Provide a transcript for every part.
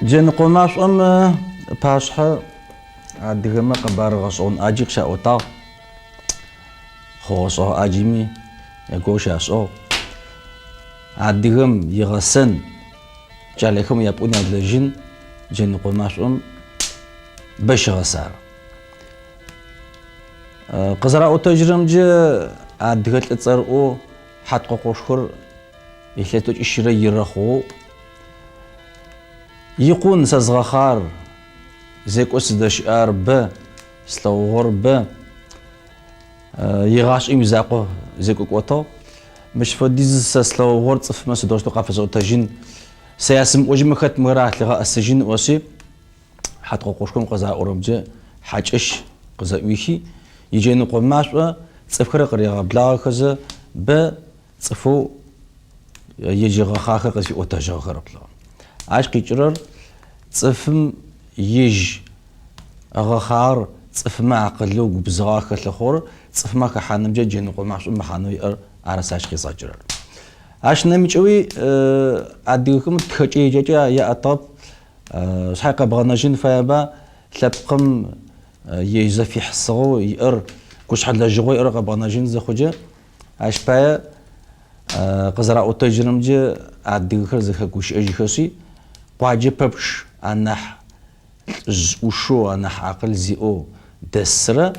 Джэныкъо машӏом ыпашъхьэ адыгэмэ къэбар гъэшӏэгъон ӏаджи къыщаӏотагъ. Хъугъэ-шӏэгъэ ӏаджими ягугъу щашӏыгъ. Адыгэм игъэсэн, кӏалэхэм япӏун ялэжьын джэныкъо машӏом бэ щыгъэсагъ. Къызэраӏотэжьырэмкӏэ, адыгэ лӏы цӏэрыӏоу Хьаткъокъошхор илъэс тӏокӏищырэ ирэ хъугъэу икъун сэ згъэхъар, зекӏо сыздэщыӏар бэ, слъэгъугъэр бэ, игъашӏэм изакъо зекӏо кӏотыгъ. Мыщ фэдиз сэ слъэгъугъэр цӏыфмэ сыдэущтэу къафэсӏотэжьын, сэ ясымыӏожьымэ хэт мыхэр алъигъэӏэсыжьын ыӏошъи, Хьаткъокъошхом къызаӏорэмкӏэ хьакӏэщ къызэӏуихи, иджэныкъо машӏо цӏыфхэр къыригъэблагъэхэзэ бэ цӏыфэу ежь игъэхъагъэхэр къызфиӏотэжьыгъэхэр. Ащ къикӏырэр цӏыфым ежь ыгъэхъагъэр цӏыфмэ акъылэу губзыгъэ ахэлъы хъугъэр цӏыфмэ ахэхьанымкӏэ джэныкъо машӏом мэхьанэу иӏэр ары сэ ащ къизгъэкӏырэр. Ащ нэмыкӏэуи адыгэхэм тхэкӏэ-еджакӏэ яӏэтыгъэп. Шъхьай къэбгъэнэжьын фаеба лъэпкъым ежь зэфихьысыгъэу иӏэр, гушъхьэ лэжьыгъэу иӏэр къэбгъэнэжьын зыхъукӏэ, ащ пае къызэраӏотэжьырэмкӏэ адыгэхэр зэхэгущыӏэжьхэшъи, къуаджэ пэпчъ анахь лӏыжъ ӏушэу, анахь акъыл зиӏэу дэсрэ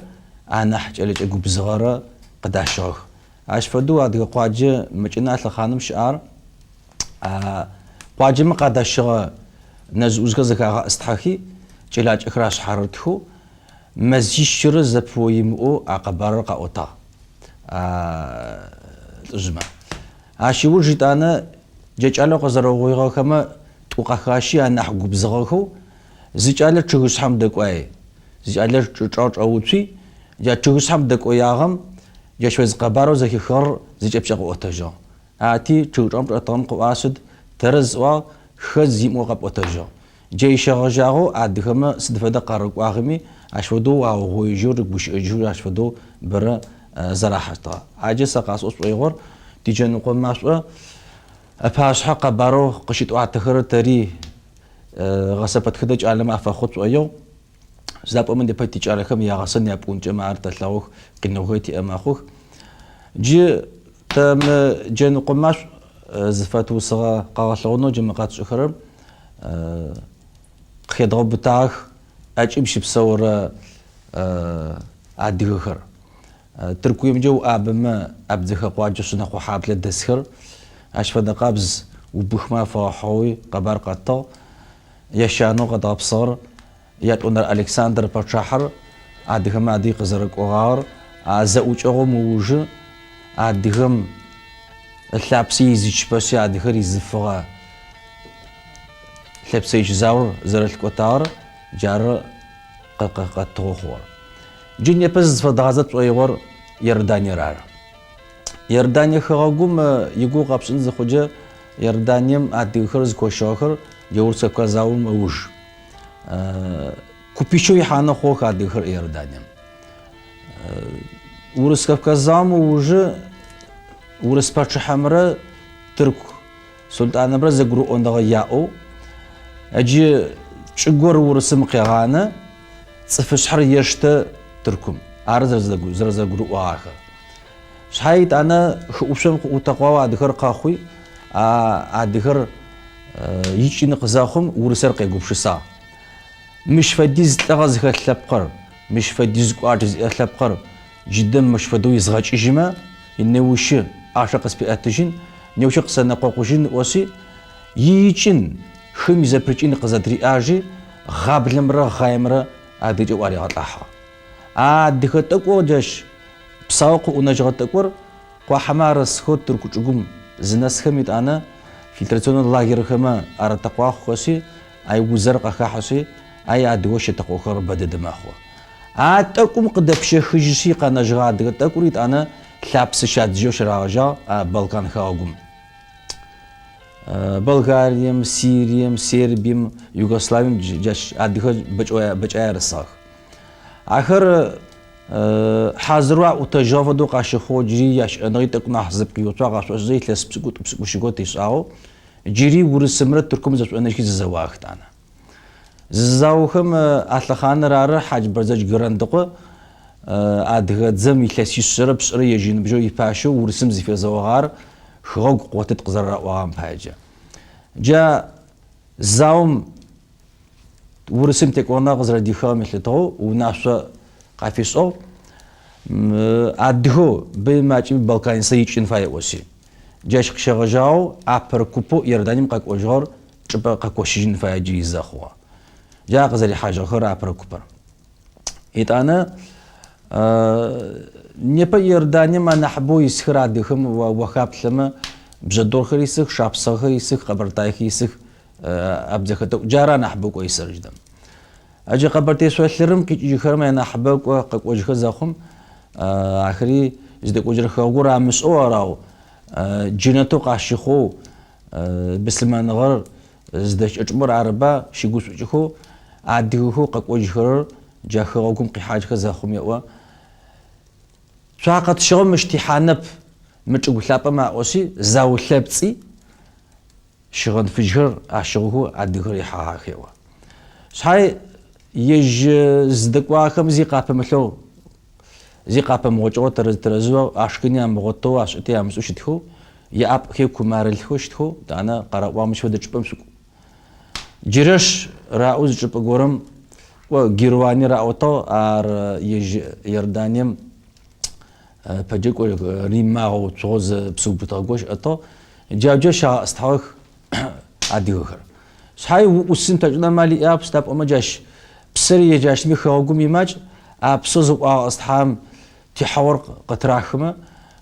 анахь кӏэлэкӏэ губзыгъэрэ къыдащыгъэх. Ащ фэдэу адыгэ къуаджэ мыкӏына лъэхъаным щыӏар. А къуаджэмэ къадащыгъэ нэжъ-ӏужъхэр зэхагъэӏыстхьэхи, кӏэлакӏэхэр ашъхьарытхэу, мэзищырэ зэпыо имыӏэу а къэбарыр къаӏотагъ а лӏыжъмэ. Ащ ыуж етӏанэ джа кӏалэу къэзэрэугъоигъэхэмэ тӏу къахащи анахь губзыгъэхэу зы кӏалэ чъыгышъхьэм дэкӏуаи, зы кӏалэ чӏы чӏэгъ чӏэуцуи, джа чъыгышъхьэм дэкӏоягъэм джащ фэдиз къэбарэу зэхихыгъэр зэкӏэ къыӏотэжьыгъ. Ати, чъыг чӏэгъым чӏэтыгъэм къыӏуагъ шъыд, тэрэз сӏуагъ, хэз имыӏэу къэпӏотэжьыгъ. Джа щегъэжьагъэу адыгэмэ сыд фэдэ къарыкӏуагъэми, ащ фэдэу аугъоижьэу, рыгущыӏэжьэу ащ фэдэу бэрэ зэрахьэщтыгъэ. Аджэ сэ къасӏо сшӏоигъор, тиджэныкъо машӏо ыпашъхьэ къэбарэу къыщытӏуатэхэрэр тэри гъэсэпэтхыдэ кӏалэмэ афэхъу тшӏоигъу. Сыда пӏомэ непэ тикӏалэхэм ягъэсэн япӏункӏэ ар тэлъэгъух, къиныгъохэри тиӏэ мэхъух. Джы тэ мы джэныкъо машӏу зыфэтыусыгъэ къэгъэлъэгъонэу джы мы къэтшӏыхэрэр къыхедгъэубытагъэх ӏэкӏыб щыпсэурэ адыгэхэр. Тыркуемкӏэ уӏабэмэ Абдзэхэ къуаджэ Шъынэхъохьаблэ дэсхэр, ащ фэдэ къабз убыхмэ афэгъэхьыгъэуи къэбар къэттыгъ. Ещанэу къэдгъэпсыгъэр Ятӏонэрэ Александр пачъахьэр адыгэмэ адэжь къызэрэкӏогъагъэр, а зэӏукӏэгъум ыужы адыгэм ылъапсэ изычыпэшъи адыгэр изыфыгъэ лъэпсэич заор зэрэлъыкӏотагъэр джары къэтыгъэу хъугъэр. Джы непэ зызфэдгъазэ тшӏоигъор Иорданиер ары. Иордание хэгъэгум игугъу къэпшӏын зыхъукӏэ, Иорданием адыгэхэр зыкощыгъэхэр Урыс-Кавказ заом ыуж. Купищэу ихьанэ хъугъэх адыгэхэр Иорданием. Урыс-Кавказ заом ыужы урыс пачъыхьэмрэ тырку султӏанымрэ зэгурыӏоныгъэ яӏэу, ыджы чӏыгор урысым къегъанэ, цӏыфышъхьэр ештэ Тыркум. Ары зэрэзэгурыӏуагъэхэр. Шъхьай етӏанэ хы ӏушъом къыӏутэкъуагъэу адыгэр къэхъуи, а адыгэр икӏын къызэхъум урысэр къегупшысагъ. Мыщ фэдиз лӏыгъэ зыхэлъ лъэпкъыр, мыщ фэдиз кӏуачӏэ зиӏэ лъэпкъыр джыдэм мыщ фэдэу изгъэкӏыжьымэ, неущы ӏашэ къыспиӏэтыжьын, неущы къысэнэкъокъужьын ыӏошъи, иикӏын, хым изэпрыкӏын къызэтыриӏажи, гъаблэмрэ гъаемрэ адэкӏэ ӏуаригъэлӏахьыгъ. А адыгэ тӏэкӏоу джащ псаоу къыӏунэжьыгъэ тӏэкӏур къуахьэмэ арысхэу тырку чӏыгум зынэсхэм етӏанэ фильтрационнэ лагерхэмэ арэтэкъуахъухэшъи, ай узэр къахахьэшъи, ай адыгэу щэтэкъохэр бэдэдэ мэхъу. А тӏэкӏум къыдэпщэхыжьышъи къэнэжьыгъэ адыгэ тӏэкӏур етӏанэ лъапсэ щадзыжьэу щырагъэжьагъ а Балкан хэгъэгум. Болгарием, Сирием, Сербием, Югославием джащ адыгэ бэкӏае арысыгъэх. Ахэр хьазырэу аӏутэжьыгъэ фэдэу къащыхъугъ, джыри ящыӏэныгъи тӏэкӏу нахь зыпкъ иуцуагъ ашӏошӏызэ илъэс пшӏыкӏутӏу-пшӏыкӏущы горэ тешӏагъэу, джыри Урысымрэ Тыркум зэшӏонэжьхи зэзэуагъэх етӏанэ. Зызауэхэм а лъэхъаныр ары Хьадж Бэрзэдж Гэрандыкъо адыгэ дзэм илъэсишъэрэ пшӏырэ ежь ыныбжьэу ипащэу Урысым зыфезэогъагъэр хэгъэгу къотыт къызэраӏуагъэм паекӏэ. Джа заом Урысым текӏоныгъэ къызэрэдихыгъэм елъытыгъэу унашъо къафишӏыгъ, адыгэу бэми макӏэми Балканицэ икӏын фае ыӏошъи. Джащ къыщегъэжьагъэу апэрэ купэу Иорданием къэкӏожьыгъэр чӏыпӏэ къэкощыжьын фае джыри зэ хъугъэ. Джа къызэрихьажьыгъэхэр апэрэ купэр. Етӏанэ непэ Иорданием анахьыбэу исхэр адыгэхэм уахаплъэмэ, бжъэдыгъухэр исых, шапсыгъэхэр исых, къэбэртаехэр исых, абдзэхэ тӏэкӏу. Джары анахьыбэу кӏо исыр джыдэм. Джы Къэбэртэе шъолъырым къикӏыжьыхэрэм янахьыбэ кӏо къэкӏожьхэ зэхъум, ахэри зыдэкӏожьырэ хэгъэгур амышӏэу арау, джэнэтэу къащыхъоу быслъымэныгъэр зыдэщыӏэ чӏыпӏэр арыба щыгушӏукӏыхэу адыгэхэу къэкӏожьхэрэр джа хэгъэгум къихьажьхэ зэхъум еӏо, Цуакъэ тщыгъэу мыщ тихьанэп, мы чӏыгу лъапӏэм аӏошъи, заулъэпцӏи, Щыгъын фыжьхэр ащыгъыхэу адыгэхэр ихьагъэх еӏо. Шъхьай ежь зыдэкӏуагъэхэм зи къапымылъэу, зи къапэмыгъокӏыгъэу тэрэз-тэрэзэу ашхыни амыгъотэу, ашӏыти амышӏэу щытхэу, яӏапӏхи кумэ арылъхэу щытхэу, етӏанэ къараӏуагъ мыщ фэдэ чӏыпӏэм шъукӏу. Джырэш раӏоу зы чӏыпӏэ горэм, кӏо, Геруани раӏотыгъ, ар ежь Иорданием Ыпэкӏэ кӏо Риммэ агъэуцугъэу зы псыубытыгъэ горэ щыӏэтыгъ. Джаджэ щагъэӏыстхьагъэх адыгэхэр. Шъхьай уӏусын плъэкӏын амал иӏэп, сыда пӏомэ джащ псыр еджащтми хэгъэгум имакӏ, а псэу зыӏуагъэӏыстхьагъэм техьэгъур къытырахымэ,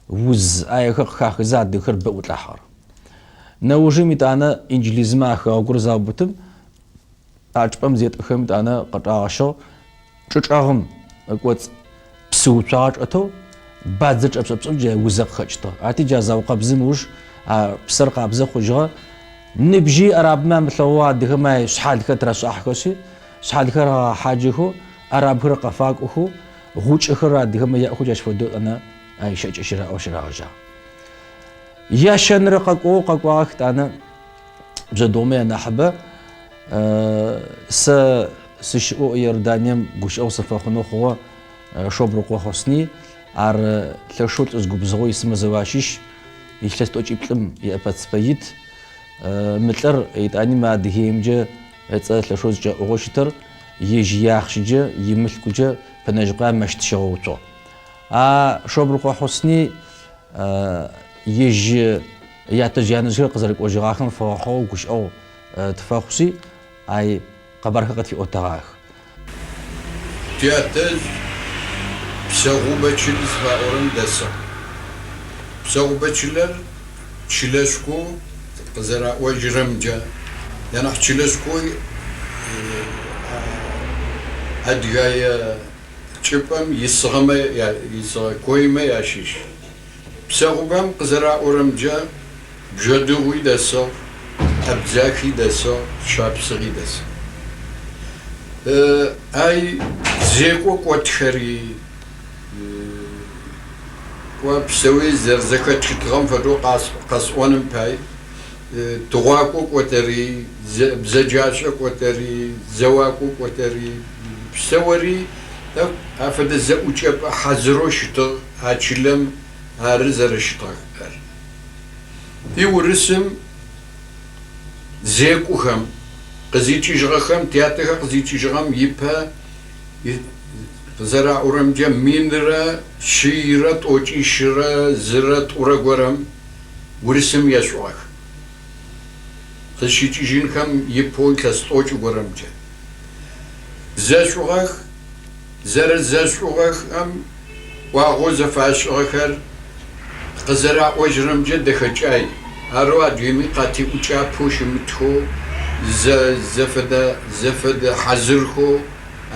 уз ӏаехэр къыхахызэ адыгэхэр бэ ӏулӏахьыгъэр. Нэужым итӏанэ инджылызмэ а хэгъэгур заубытым, а чӏыпӏэм зетӏыхэм итӏанэ къычӏагъэщыгъ. Чӏы чӏэгъым ыкӏоцӏ псы уцуагъэ чӏэтэу бадзэ чӏэпшӏэпшӏэу джа узыр къыхэкӏытыгъ. Арти джа заукъэбзым ыуж а псыр къабзэ хъужьыгъэ. Ныбжьи арабмэ амылъэгъугъэ адыгэмэ ай шъхьалхэр тырашӏахьыхэшъи, шъхьалхэр агъэхьаджэхэу, арабхэр къафакӏохэу, гъукӏэхэр адыгэмэ яӏэхэу джащ фэдэу ӏэнэ ай щыӏэкӏэ щыраӏэу щырагъэжьагъ. Ящэнэрэ къэкӏогъоу къэкӏуагъэх тӏанэ. Бжъэдыгъумэ янахьыбэ сэ сыщыӏэу Иорданием гущыӏэгъу сыфэхъунэу хъугъэ Шобрыкъо Хъусни. Ар лъэшэу лӏыжъ губзыгъэу исымэ зэу ащыщ. Илъэс тӏокӏиплӏым иӏэпэ-цыпэ ит. Мы лӏыр етӏани мы Адыгеимкӏэ ыцӏэ лъэшэу зыкӏэӏугъэу щытыр ежь иахъщэкӏэ, имылъкукӏэ Пэнэжьыкъуае мэщыт щигъэуцугъ. А Шобрыкъо Хъусни ежь Ятэжъ-янэжъхэр къызэрэкӏожьыгъахэм фэгъэхьыгъэу гущыӏэгъу тыфэхъушъи, ай къэбархэр къытфиӏотэгъах. Тятэжъ Псэгъубэ чыл зыфаӏорэм дэсыгъ. Псэгъубэ чылэр чылэшхоу къызэраӏожьырэмкӏэ, янахь чылэшхоу адыгае чӏыпӏэм исыгъэмэ, исыгъэ коймэ ящыщ. Псэгъубэм къызэраӏорэмкӏэ, Бжъэдыгъуи дэсыгъ, Абдзахи дэсыгъ, Шапсыгъи дэсыгъ. Ай зекӏо кӏотхэри, кӏо псэуи зэрэзэхэтхытыгъэм фэдэу къэсӏоным пай, тыгъуакӏо кӏотэри, бзэджашӏэ кӏотэри, зэуакӏо кӏотэри, псэури тӏэкӏу афэдэ зэӏукӏэпӏэ хьазырэу щытыгъ. А чылэм ары зэрэщытыгъэр. Ти Урысым зекӏухэм, къызикӏыжьыгъэхэм, тятэхэр къызикӏыжьыгъэм ипэ къызэраӏорэмкӏэ минрэ шъийрэ тӏокӏищрэ зырэ тӏурэ горэм Урысым ешӏугъэх. Къызщикӏыжьынхэм ипэу илъэс тӏокӏ горэмкӏэ. Зэшӏугъэх. Зэрэзэшӏугъэхэм ӏуагъэу зэфашӏыгъэхэр къызэраӏожьырэмкӏэ дэхэкӏай, арэу адыгэми къатеӏукӏапэу щымытхэу, зэфэдэ зэфэдэ хьазырхэу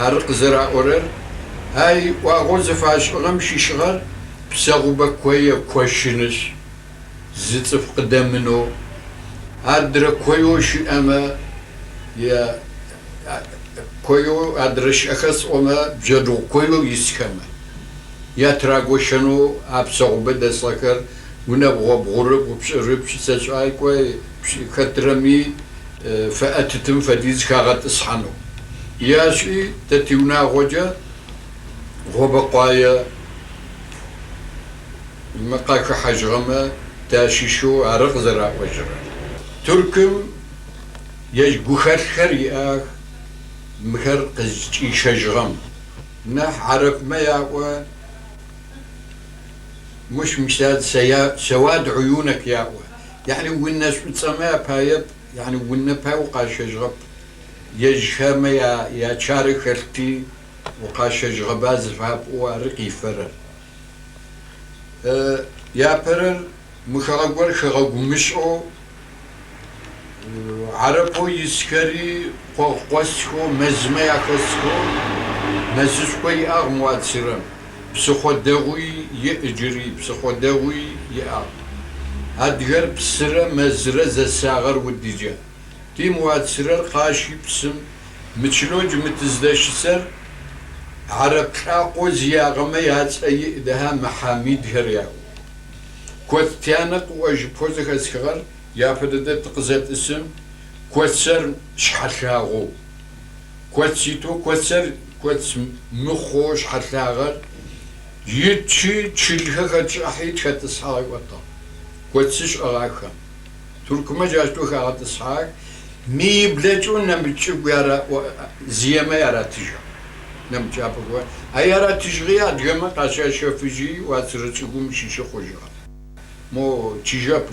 ары къызэраӏорэр. Ай ӏуагъэу зэфашӏыгъэм щыщыгъэр Псэгъубэ кое кощынышъ, зы цӏыф къыдэмынэу, адрэ коеу щыӏэмэ е коеу адрэ щыӏэхэр сӏомэ, бжъэдыгъу коеу исхэмэ ятырагощэнэу а Псэгъубэ дэсыгъэхэр унэбгъо бгъурыбгъу, пшӏырыпшӏ, сэшӏай кӏо хэтрэми фэӏэтытым фэдиз хагъэтӏысхьанэу. Яшӏи, тэ тиунагъокӏэ Гъобэкъуае мы къахэхьажьыгъэмэ тащыщэу ары къызэраӏожьырэр. Тыркум ежь гухэлъхэр иӏэх мыхэр къызкӏищэжьыгъэм. Нахь арабмэ яӏо муш мишан сэуад гӏуюнэк яӏо. Яни унэ шӏуцӏэмэ апаеп, яни унэ пае укъащэжьыгъэп. Ежьхэмэ ячарэ хэлъти, укъащэжьыгъэба зыфапӏоу ары къифэрэр. Япэрэр мы хэгъэгур хэгъэгу мышӏэу, Арэпэу исхэри къогъукъосхэу, мэзмэ яхэсхэу, мэзышхо иӏагъ Муадсырэм, псыхъо дэгъуи иӏ ыджыри, псыхъо дэгъуи иӏагъ. Адыгэр псырэ мэзрэ зэсагъэр удыджэ. Ти Муадсырэр къащи псым, мы чылэу джы мы тыздэщысэр арэп лӏакъоу зиягъэмэ яцӏэ иӏ дэхьа Мыхьамидхэр яӏу. Коц тянэ къыӏожьыпэу зэхэсхыгъэр Япэ дэдэ тыкъызэтӏысым, коцэр шъхьэлъагъэу, коц итэу коцэр коц мыхъоу шъхьэлъагъэр итчи чылхэр хэтшӏыхьи тхэтӏысхьагъ ыӏотыгъ. Коцы шӏыгъахэм. Туркумэ джащтэу хагъэтӏысхьагъэх, мыиблэкӏэу нэмыкӏ чӏыгу яраӏо зиемэ яратыжьыгъ. Нэмыкӏ чӏапӏэхэу. А яратыжьыгъи адыгэмэ къащащэфыжьи уацырэ чӏыгум щыщы хъужьыгъэ. Мо чыжьэп,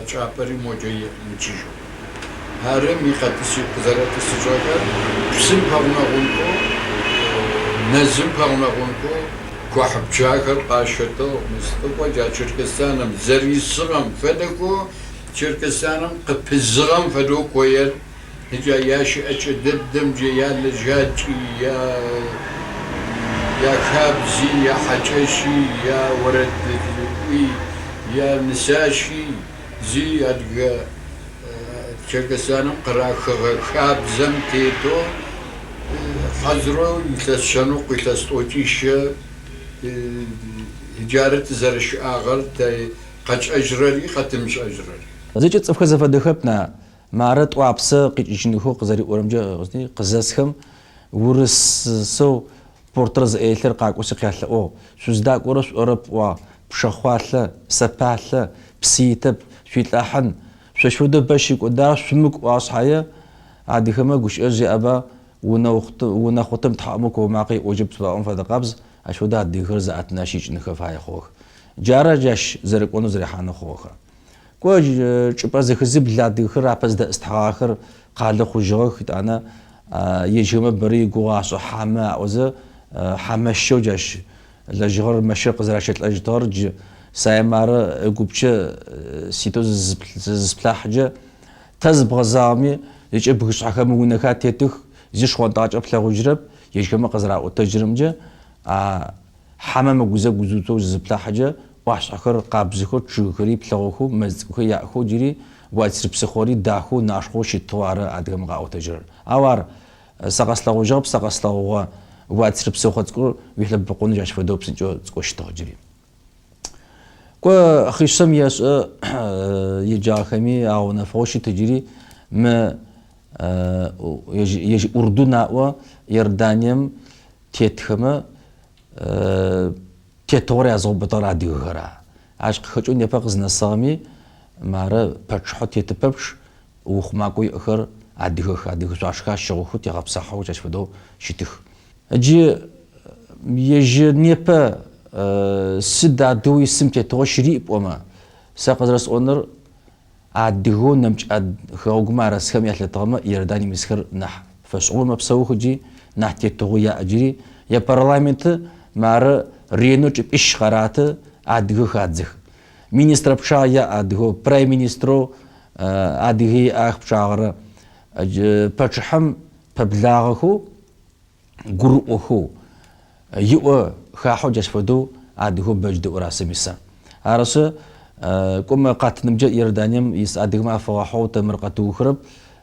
чӏапӏэри моджэ мычыжьэу. Ары ми къэтӏыси къызэрэтӏысыжьыгъэхэр псым пэгъунэгъунхэу, мэзым пэгъунэгъунхэу кохьыпчъахэр къащэтыгъ. Мыстӏыкӏо джа Черкесаным зэрисыгъэм фэдэхэу Черкесаным къыпызыгъэм фэдэу коер Джа ящыӏэкӏэ дэдэмкӏэ, ялэжьакӏи, яхабзи, яхьакӏэщи, яорэдыӏуи, янысащи зи адыгэ Черкесаным къырахыгъэ хабзэм тетэу хьазырэу илъэс шъэныкъу, илъэс тӏокӏищэ джары тызэрэщыӏагъэр, тэ къэтшӏэжьырэри къэтымышӏэжьырэри. Зэкӏэ цӏыфхэр зэфэдэхэп на. Мары Тӏуапсэ къикӏыжьынхэу къызэриӏорэмкӏэ къызэсхэм урысэу портыр зыӏэ илъыр къакӏоси къялъэӏугъ. Шъуздакӏорэр шъушӏэрэп ыӏуагъ, пшэхъуалъэ, сэпалъэ, псы итэп, шъуилӏахьын. Шъощ фэдэу бэ щыкӏодагъ, шъумыкӏу ыӏуагъ шъхьае, адыгэмэ гущыӏэжъ яӏэба, унэ хъутым тхьаӏумэ куо макъэ иӏожьэп зыфаӏорэм фэдэкъабз, ащ фэдэу адыгэхэр заӏэтын ащ икӏынхэ фае хъугъэх. Джары джащ зэрэкӏонэу зэрехьанэу хъугъэхэр. Кӏо, чӏыпӏэ зэхызыбл адыгэхэр апэ зыдэӏыстхьагъэхэр къалэ хъужьыгъэх, етӏанэ ежьхэмэ бэрэ игугъу ашӏы хьамэ аӏозэ, хьамэщэу джащ лэжьыгъэр мэщыр къызэращэлӏэжьытыгъэр джы Саемарэ ыгупчэ ситэу зызысплъахьыджэ, тэ зыбгъэзагъэми зэкӏэ бгышъхьэхэм унэхэр атетых, зи шхъонтӏакӏэ плъэгъужьырэп, ежьхэмэ къызэраӏотэжьырэмкӏэ, а Хьамэм ыгузэгу узуцоу зызыплъахьэкӏэ, ӏуашъхьэхэр къабзэхэу, чъыгхэри плъэгъухэу, мэз цӏыкӏухэр яӏэхэу джыри Уадсыр псыхъори дахэу, нашхъоу щытыгъэу ары адыгэмэ къаӏотэжьырэр. Ау ар сэ къэслъэгъужьыгъэп, сэ къэслъэгъугъэ Уадсыр псыхъо цӏыкӏур уилъэбэкъонэу джащ фэдэу псынкӏэу цӏыкӏоу щытыгъ джыри. Кӏо, хъишъэм ешӏэ еджагъэхэми агъэунэфыгъэу щыт джыри мы ежь Урдун аӏо Иорданием тетхэмэ тетыгъор языгъэубытыгъэр адыгэхэр ары. Ащ къыхэкӏэу непэ къызнэсыгъэми, мары пачъыхьэу теты пэпчъ ухъумакӏоу иӏэхэр адыгэх, адыгэ шъуашэхэр ащыгъыхэу, тегъэпсахьэу джащ фэдэу щытых. Джы ежь непэ сыд адыгэу исым тетыгъо щыриӏ пӏомэ, сэ къызэрэсӏоныр Адыгэу нэмыкӏ хэгъэгумэ арысхэм ялъытыгъэмэ, Иорданием исхэр нахь фэшӏыгъэу мэпсэух ыкӏи нахь тетыгъо яӏ джыри. Япарламенты мары ренэу чӏыпӏищ къараты, адыгэ хадзых. Министрэ пчъагъэ яӏ адыгэу, прайм-министрэу адыгэ иӏэх пчъагъэрэ. Пачъыхьэм пэблагъэхэу гурыӏохэу, иӏо хахьэу джащ фэдэу адыгэу Бэдждэ Ӏурасэм иса. Арышъы, кӏо мы къатынымкӏэ Иорданием ис адыгэмэ афэгъэхьыгъэу тэ мыр къэтыухырэп,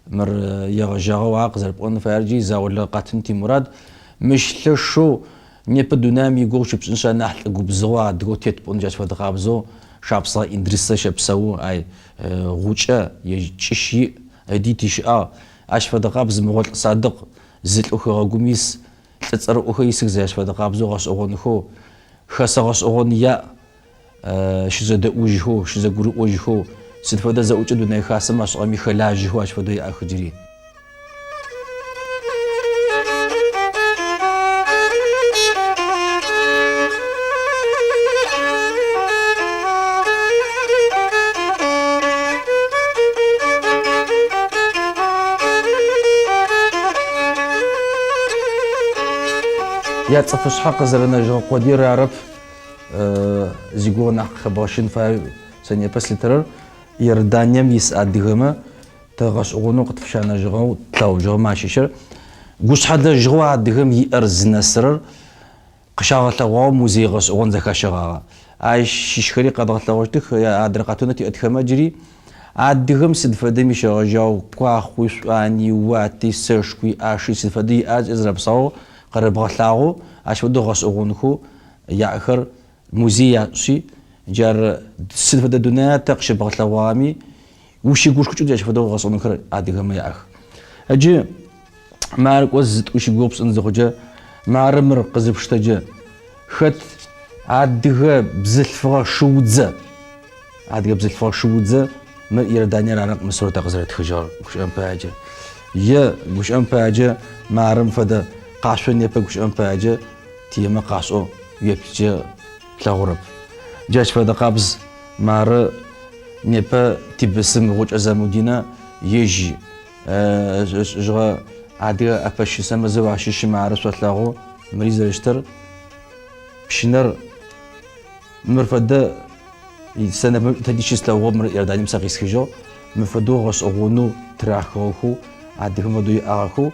мыр егъэжьагъэу ар къызэрэпӏон фаер джи заулэ къатын тимурад. Мыщ лъэшэу непэ дунаим игугъу щыпшӏыншъ анахь лӏы губзыгъэу адыгэу тет пӏон джащ фэдэ къабзэу Шапсыгъэ Индрысэ щэпсэу, ай гъукӏэ, ежь кӏыщ иӏ, ыди тыщыӏагъ. Ащ фэдэ къабз Мыгъолӏ Садыкъ. зы лӏэу хэгъэгум ис, лӏы цӏэрыӏохэр исых джащ фэдэ къабзэу гъэшӏэгъонхэу, хэсэ гъэшӏэгъон яӏ, щызэдэӏужьхэу, щызэгурыӏожьхэу, сыд фэдэ зэӏукӏэ Дунэе Хасэм ашӏыгъэми хэлажьэхэу ащ фэдэу яӏэх джыри. Яцӏыфышъхьэ къызэрэнэжьыгъэ къодыер арэп зигугъу нахь къыхэбгъэщын фаеу сэ непэ слъытэрэр. Иорданием ис адыгэмэ тэ гъэшӏэгъонэу къытфыщанэжьыгъэу тлъэгъужьыгъэмэ ащыщыр гушъхьэлэжьыгъэу адыгэм иӏэр зынэсырэр Къыщагъэлъэгъуагъэу музей гъэшӏэгъон зэхащэгъагъэ. Ащ щыщхэри къэдгъэлъэгъощтых, адрэ къатынэу тиӏэтхэмэ джыри адыгэм сыд фэдэми щегъэжьагъэу, куахъуи, шӏуани, уати, сэшхуи, ӏаши, сыд фэдэ иӏа зэкӏэ зэрэпсаоу къэрэбгъэлъагъоу, ащ фэдэу гъэшӏэгъонхэу яӏэхэр музей яшӏи, джар сыд фэдэ дуная тэ къыщыбгъэлъэгъуагъэми, ущыгушхукӏэу джащ фэдэу гъэшӏэгъонхэр адыгэмэ яӏэх. Ыджы мары кӏо зытӏущ игугъу пшӏын зыхъукӏэ, мары мыр къызыпштэкӏэ, хэт адыгэ бзылъфыгъэ шыудзэ, адыгэ бзылъфыгъэ шыудзэ мыр Иорданиер ары мы сурэтыр къызэрэтхыжьыгъэр гущыӏэм паекӏэ. Е гущыӏэм паекӏэ марым фэдэ къашъо непэ гущыӏэм паекӏэ тиемэ къашӏэу уеплъыкӏэ плъэгъурэп. Джащ фэдэ къабз мары Непэ тибысым Гъукӏэ Замудинэ ежь ышӏыжьыгъэ адыгэ ӏэпэщысэмэ зэу ащыщ мары шъолъэгъу мыри зэрэщытыр. Пщынэр мыр фэдэ сэ тэди щыслъэгъугъэп, мыр Иорданием сэ къисхыжьыгъ. Мы фэдэу гъэшӏэгъонэу тырахыгъэхэу, адыгэм фэдэу иӏагъэхэу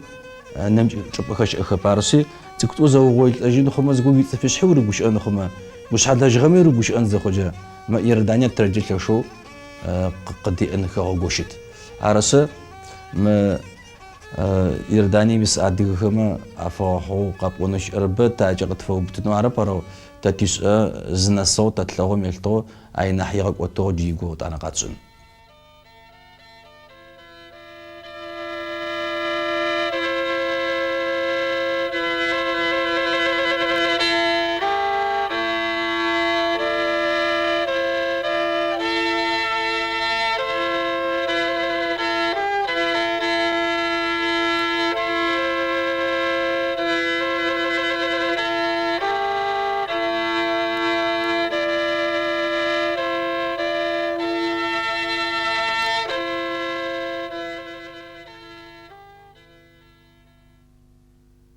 нэмыкӏ чӏыпӏэхэр щыӏэхэп. Арышъи, цӏыкӏу-цӏыкӏоу зэугъоилӏэжьын хъумэ, зыгорэм уицӏыфышъхьи урыгущыӏэн хъумэ, гушъхьэлэжьыгъэми урыгущыӏэн зыхъукӏэ, Мы Иорданиер тэркӏэ лъэшэу къыдеӏэн хэгъэгоу щыт. Арышъы, мы Иорданием ис адыгэхэмэ афэгъэхьыгъэу къэпӏонэу щыӏэр бэ, тэ акӏэ къытфэубытынэу арэп, арэу тэ тишӏэ зынэсыгъэу, тэ тлъэгъум елъытыгъэу, ай нахь игъэкӏотыгъэу джы игугъу етӏанэ къэтшӏын.